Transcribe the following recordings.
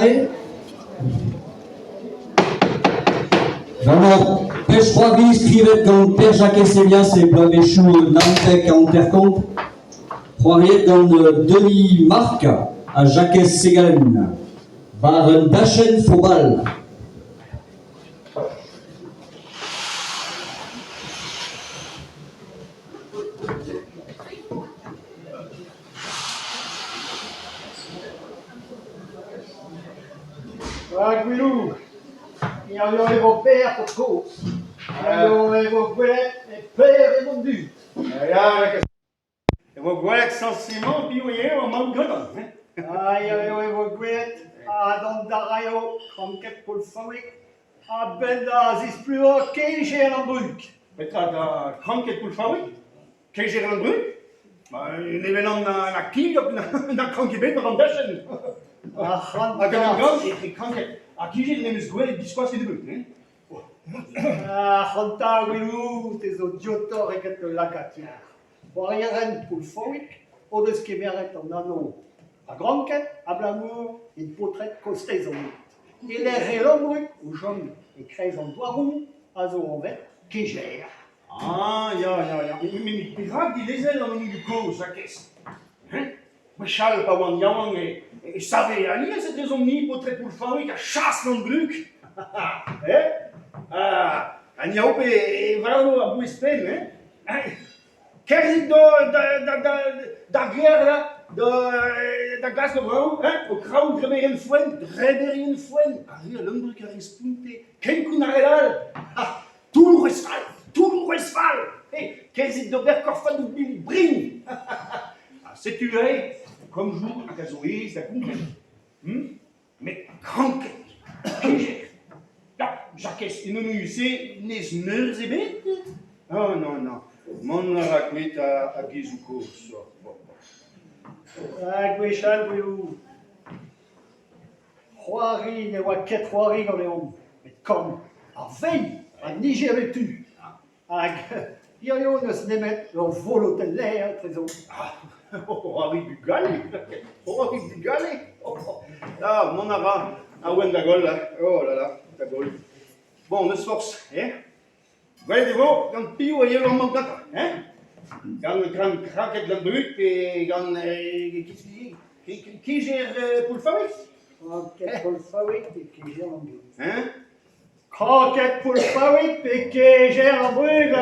adarre. Gant ur pezh-c'hoari skrivet gant Pêr-Jakez Helias e bloavezhioù 99, c'hoariet gant Denis Marc ha Jakez Segalen, war un dachenn fobal. Ah Gwilhou, hiziv e vo berr paotr-kozh. Hiziv e vo gwelet e pelec'h emañ an dud. Ya, e vo gwelet sañsemañ piv eo an maout gantañ. Ah, hiziv e vo gwelet ha dont a raio kranked Poullfaouig a-benn da zispluañ kejer an brug. Petra da kranked Poullfaouig? Kejer an brug? Ne welan na kilhog na krank ebet war an dachenn. Hag en em gann e kranked. Ha kijet n'em eus gwelet biskoazh kennebeut. Hein? Ac'hanta, Gwilhou, te zo diotoc'h eget ul lakaat-yar. C'hoarieren Poullfaouig o deus kemeret an anv a granked abalamour int paotred kostez an hent. E-lec'h e Lanbrug, o chom e-kreiz an douaroù, a zo anvet Kejer. Ah, ya, ya, ya. Met perak dilezel an hini kozh, Jakez? Hein? Gwechall, pa oan yaouank, e save alies etrezomp-ni paotred Poullfaouig ha chas gant brug. Eh? Ha ni a hope e varvo a-bouez-penn, hein? Kerzhit d'ar gêr da, da glask o brav, hein? Ho kraou dreberien foenn, dreberien foenn. Ar re a Lanbrug a responte ken kounnaret all. Toulloù-rez fall! Toulloù-rez fall! He, kerzhit d'ober korfadoù bil brin! Ha setu aze komzoù hag a zo aes da gompren. Hm? Met kranket, kejer. Ya, Jakez, en hon-se n'eus nerzh ebet? Oh non, non, mont a ra kuit a gizioù kozh. Ha gwechall, Gwilhou, C'hoari ne oa ket c'hoari ganeomp, met kan ar vein a nije a bep tu. Hag hiziv n'eus nemet ur volotenn lêr etrezomp. C'hoari bugale, c'hoari bugale. Ah, mont a ra awen da goll, oh là là, da goll. Bon, n'eus forzh, hein? Gwelet e vo gant piv e yelo amañ gantañ, hein? Gant gant kranked Lanbrug pe gant kijer Poullfaouig? Kranked Poullfaouig pe kijer Lanbrug. Hein? Kranked Poullfaouig pe kijer Lanbrug, a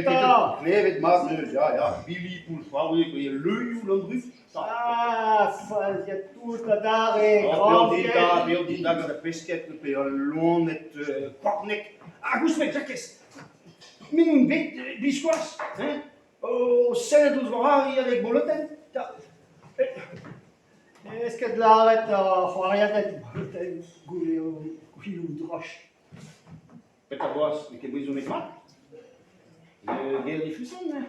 'ta! Klevet mat 'neus, ya, ya, bili Poullfaouig pe leunioù Lanbrug. Ah, faziet tout adarre, kranked! Peogwir din da gant ar pesked pe al loened kornek. Hag ouzhpenn, Jakez, me n'on bet biskoazh, hein, o sellet ouzh va c'hoari avec bolotenn. Ne vez ket lâret ar c'hoariaded bolotenn goude o gwilhoù droch. Petra boaz, n'eo ket brezhoneg mat? Ger difusenn, hein?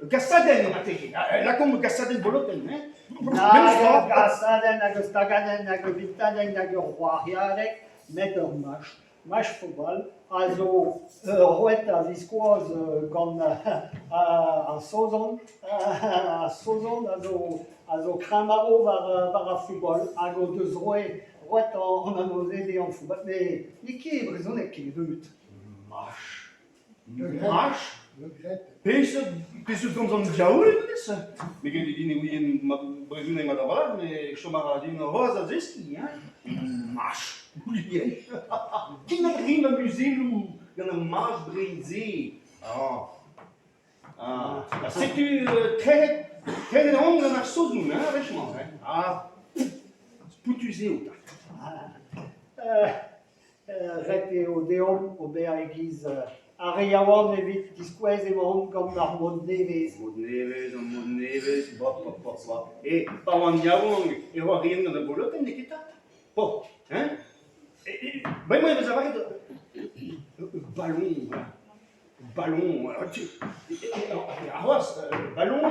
Gasadenn marteze, lakaomp gasadenn bolotenn, hein? Nag ur gasadenn, nag ur stagadenn, nag ur vintadenn, nag ur c'hoariadeg, met ur mach. Mach football a zo roet a-viskoazh gant ar Saozon, ar Saozon a zo a zo kreñv-marv war war ar football hag o deus roet roet an anv-se dezhañ football. Met n'eo ket e brezhoneg kennebeut. Mach. Mach? Peseurt peseurt gomz an diaoul eo honnezh? Me gred din e ouien ma brezhoneg mat a-walc'h met chom a ra din c'hoazh da zeskiñ hein. Mach, ouien. Kinnig 'rin ma muzelloù gant ar mach brein-se. Ah. Ah. Ha setu trec'het trec'het on gant ar Saozon hein, ar wech-mañ. Hein. Ah, spoutus eo 'ta. Ret eo deomp ober e-giz ar re yaouank evit diskouez emaomp gant ar mod nevez. Mod nevez, an mod nevez, bop, bop, bop, bop. E pa oan yaouank e c'hoarien gant ar bolotenn, n'eo ket 'ta? Po, hein? Bremañ e vez lavaret ballon, ballon, ar c'hoazh, ballon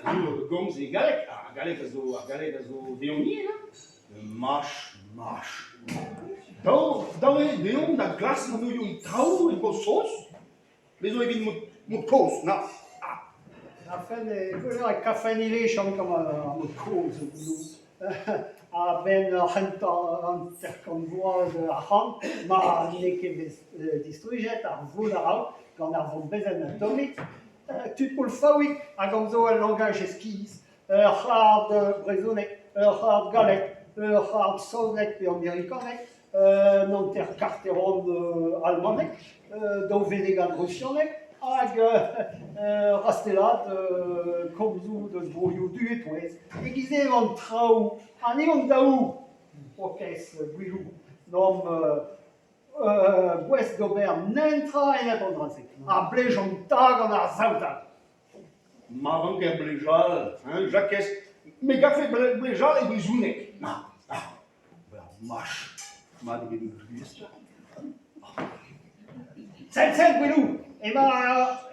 zo gomz e galleg, ar galleg a zo ar galleg a zo deomp-ni, hein? Mach, mach. Dav eo deomp da glask anezho traoù e Bro-Saoz? Me zo evit mod kozh, na. Kafen, e kafen ivez chom gant ar mod kozh. A-benn ur c'hentañ hanter-kant vloaz ac'hann ma n'eo ket bet distrujet ar voul a-raok gant ar vombezenn atomik, tud Poullaouek a gomzo ul langaj iskis, ur c'hard brezhoneg, ur c'hard galleg, ur c'hard saozneg pe amerikaneg, un hanter-karteron almanek, daou wennegad rusianeg hag ur rastellad komzoù deus broioù du e-touez. E-giz eo an traoù ha ni hon-daou, paourkaezh Gwilhou, n'omp gouest d'ober netra enep an dra-se. Ha blejomp 'ta gant ar saout all. Ma ranker blejal, hein, Jakez, me garfe blejal e brezhoneg. Ma, ur mach mat eget ur buhez. Sell, sell, Gwilhou, emañ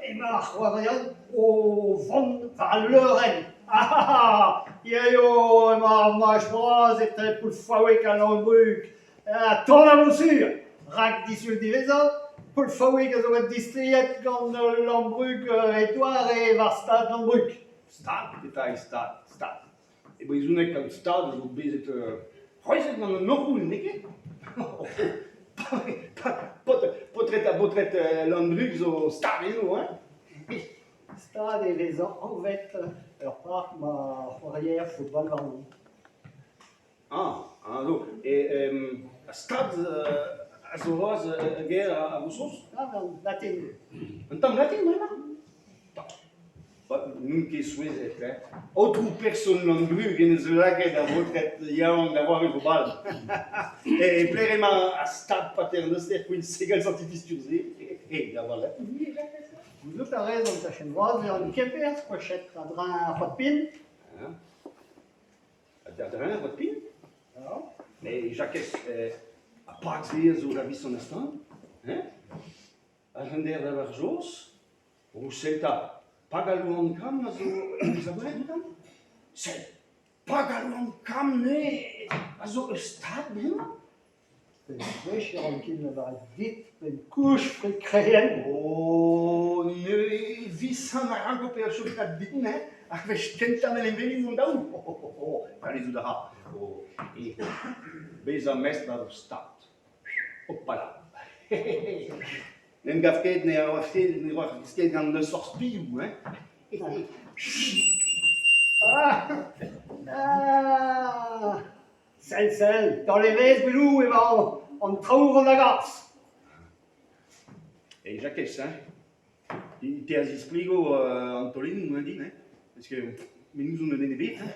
emañ ar c'hoariad o vont war al leurenn. Ah ah ah hiziv emañ ar mach bras etre Poullaouek ha Lanbrug. Tan a vo sur, rak disul diwezhañ, Poullaouek a zo bet distriet gant Lanbrug e doare war stad Lanbrug. Stad, petra eo stad? Stad. E brezhoneg kaout stad a zo bezet c'hwezhet gant an orc'houl, n'eo ket? Paotred ha baotred Lanbrug zo stad eno, hein? Stad e vez anvet ur park ma c'hoarier football warnon. Ah, ah zo. E stad a zo c'hoazh ger a Vro-Saoz? Ah, latin. Un tamm latin bremañ? N'on ket souezhet, hein. Aotrou person Lanbrug en deus lakaet ar baotred yaouank da c'hoari bal. E pelec'h emañ ar stad paternoster Queen-Segal santi-distur-se? E, da war Gouzout a rez an tachenn vras eo an Kemper skoachet a-dreñv ar c'hoad-pin. A-dreñv ar c'hoad-pin? Mais Jakez, ar park-se a zo da viz an astan, hein? A-hend-all da Varjoz, Roussel 'ta, pag al loan kamm a zo eus a bred gantañ? Sell, pag al loan kamm neuze a zo eus stad bremañ? Pet gwech e rankin lavaret dit penn kouch fri-krehen? Oh, neuze Visant a ranko bezañ chomet din, hein, ar wech kentañ m'en em welimp hon-daou. Oh, oh, oh, talvezout a ra. Oh, eh, bezañ mestr war ur stad. Hopala. N'em gav ket ne oar ket ne oar ket gant n'eus forzh piv, hein. Ah! Ah! Sell, sell, taol evezh, Gwilhou, emañ an traoù vont da gas. E Jakez, hein, te a zisplego an taolennoù hein, din, hein, parce que me n'ouzon den ebet, hein.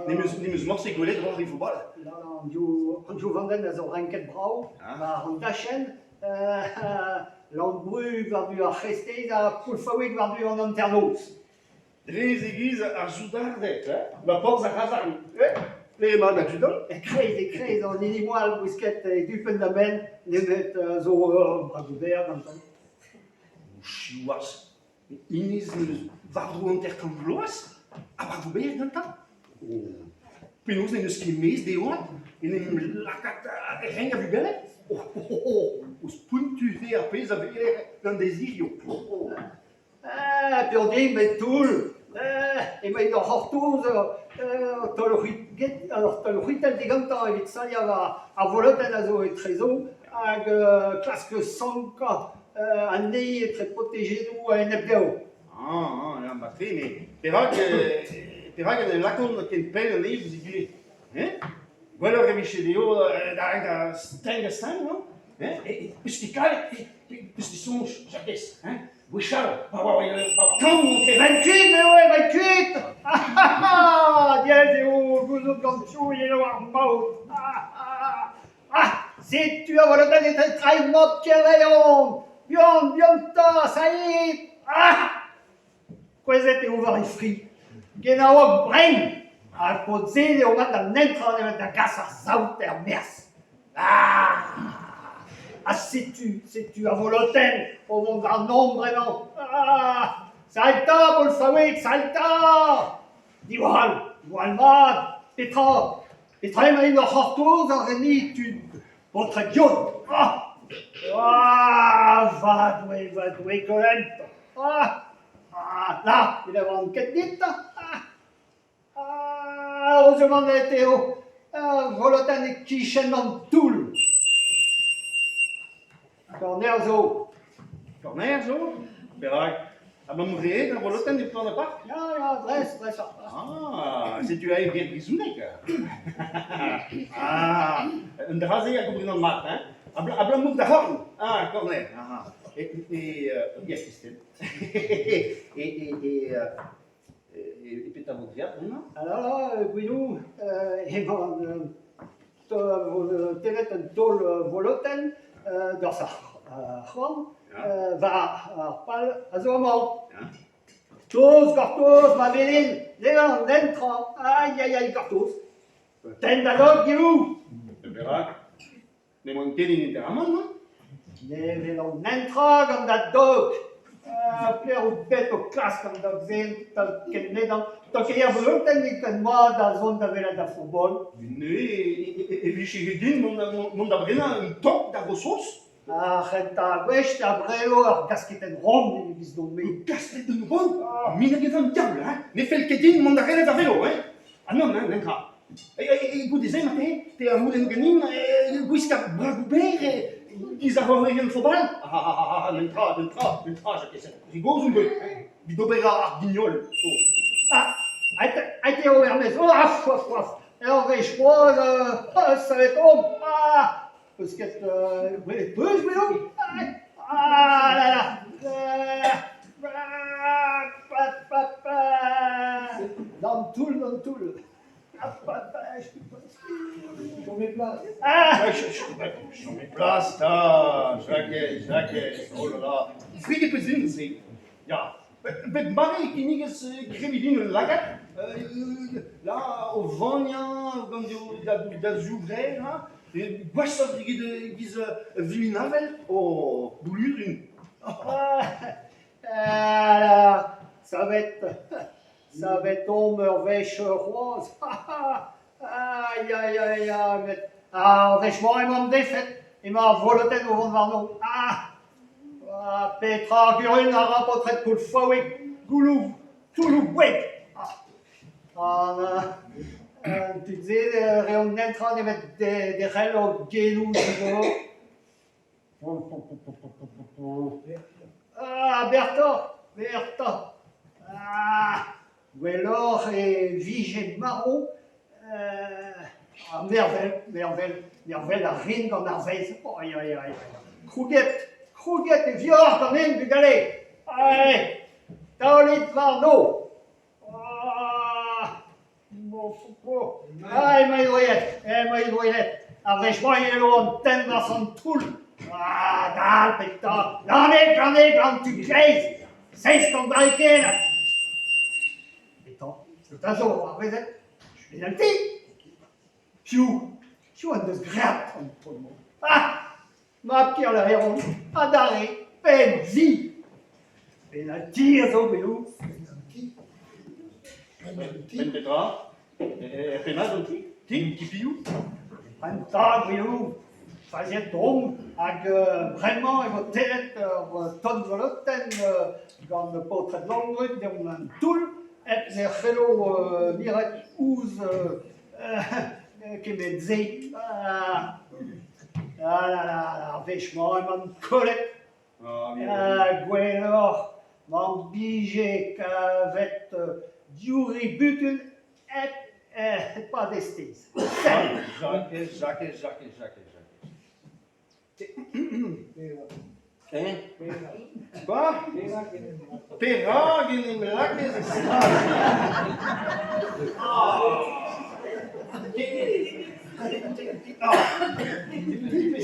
N'em eus, n'em eus morse gwelet c'hoari football. An div vandenn a zo renket brav war an dachenn. Landbrug war-du ar c'hreisteiz ha Poullaouek war-du an hanternoz. Dre e-giz ar soudarded, hein, war porzh ar c'hazarn, hein, pe emañ da dud-holl. E-kreiz, e-kreiz an hini moal gwisket e du penn-da-benn, nemet zo ur bragoù-berr gantañ. Siwazh, Hennezh 'neus war-dro 50 vloaz ha bragoù-berr gantañ. Oh, penaos n'en deus ket mezh d'e oad en em lakaat renk a vugale? Oh, oh, oh, oh, spontus eo ar pezh a weler gant dezirioù. Oh, oh. Ah, peogwir met toull emaint o c'hortoz ur taol-c'hwitell digantañ evit sailhañ war ar volotenn a zo etrezo hag klask sankañ anezhi etre protejennoù a-enep dezho. Ah, ah, mat-tre, met perak, perak en em lakaont ken pell anezhi ouzh egile? Hein? Gwelloc'h e vije dezho da stenn da stenn, non? Hein? Peus ket kalet, peus ket soñj, Jakez, hein? Gwechall, pa oa pa oa klañv on ket. Emaint kuit eo, emaint kuit! Ah, diaes eo gouzout gant piv eo ar maout. Ah, ah, setu a volotenn etre trailh mab Kerleon! Buan, buan 'ta, Saïd! Ah! Kouezhet eo war e fri. Genaoueg brein! Ar paotr-se n'eo mat da netra nemet da gas ar saout er-maez. Ah! Ha setu, setu ar volotenn o vont warnon bremañ. Ah! Salta, Bolfaoueg, salta! Diwall, diwall mat, petra? Petra emaint o c'hortoz ar re-ni, tud paotred yod? Ah! Ah, va Doue, va Doue, Colette! Ah! Ah, là, ne lavaran ket dit! Ah! Ah, heureusement eo! Ur volotenn e-kichen an toull. Korner zo. Korner zo? Perak? Abalamour eo ar volotenn e plan ar park? Ya, ya, dres, dres ar park. Ah, setu aze ger brezhoneg. Ah, un dra-se a gomprenan mat, hein? Abalamour da c'horn. Ah, korner. Ah, e, e, e, e, E, e, e, e petra vo graet bremañ? Alors, Gwinou, emañ tennet un taol volotenn deus ar c'horn war ar pal a zo amañ. Gortoz, gortoz, ma velin, ne an den tra. Aïe, aïe, aïe, gortoz. Tenn da dog, Gilou! Perak? N'emaon ket en interamant, non? Ne welan netra gant da dog. Pelec'h out bet o klask an dog-se ken nedan? Tokeier volotenn n'eo ket mat da zont da welet ar football. Ne, e vije ket din mont da brenañ un tog da Vro-Saoz. Ar c'hentañ gwech da brelo ur gasketenn ront evidon-me. Ur gasketenn ront? Me n'eo ket an diaoul, hein? Ne fell ket din mont da redek war velo, hein? Ah nann, hein, netra. Goude-se marteze, te a c'houlenno ganin gwiskañ bragoù berr giz ar c'horreien fobal? Ah, netra, netra, netra, Jakez. Rigozh on bet evit ober ar gignol. Oh. Ah, aet eo er-maez. Oh, af, af, af. Ur wech c'hoazh, savet omp. Ah, peus ket gwelet peus, Gweno? Ah là là. Pa, pa, pa. D'an toull, d'an toull. Chom e plas. Ah Chom e plas 'ta, Jakez, Jakez, oh là là. Friget 'peus din se. Ya, bet mare e kinnigez kreviñ din ul lagad, là o vagnañ gant da ziouvrec'h, hein, gwashoc'h eget e-giz vilin-avel, oh, boulurun. Ah, savet Savet omp ur wech c'hoazh. Aïe, aïe, aïe, aïe, met ar wech-mañ emañ defet, emañ ar volotenn o vont warno. Ah! Ah, petra gurun a ra paotred Poullfaouig, gouloù, toulloù boued. Ah, an tud-se ne reont netra nemet derc'hel o genoù digor. Ah, Bertha, Bertha Ah, gwelloc'h e vije marv ha mervel, mervel, mervel a rin gant ar vezh. Ai, ai, ai, Krouget, krouget e vioc'h ganin, bugale. Allez, taolit warno. Ah, Ah, emañ droiet, emañ droiet. Ar wech-mañ eo an tenn war an toull. Ah, dal petra. Lanek, lanek, an tu kleiz. Seizh kant barrikenn. Petra, petra zo ar vezet? Penalty. Piv, piv en deus graet an taol-mañ? Ah, mab Kerlaeron, adarre, penn vi. Penalty a zo bet Penalty? Penn petra? Er pennad an ti? Ti? Ti piv? Un tad eo, faziet omp hag bremañ e vo tennet ur tonn volotenn gant paotred Langrug deomp an toull hep ne c'hello miret ouzh kement-se. Ah là là, ar wech-mañ emaon kollet. Gwelloc'h m'am bije kavet div ributun hep e-pad deiz. Jakez, Jakez, Jakez, Jakez, Jakez. Hein? Quoi? Perak en em lakaez e stad? Ah!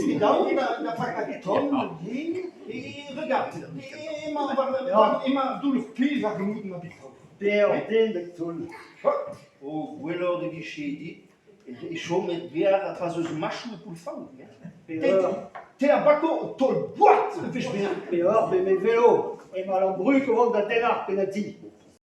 Te daou da pakañ tomm yen e regarde emañ emañ doull ur pezh war gomoud ma bitraoù. Peoc'h den da toull. O gwelloc'h e vije dit e chomet gear ha pa 'z eus machoù e Poullfaou. Te a bako taol boat ur wech bennak. Peoc'h, me velo. Emañ Lambrug o vont da dennañ ar penalty.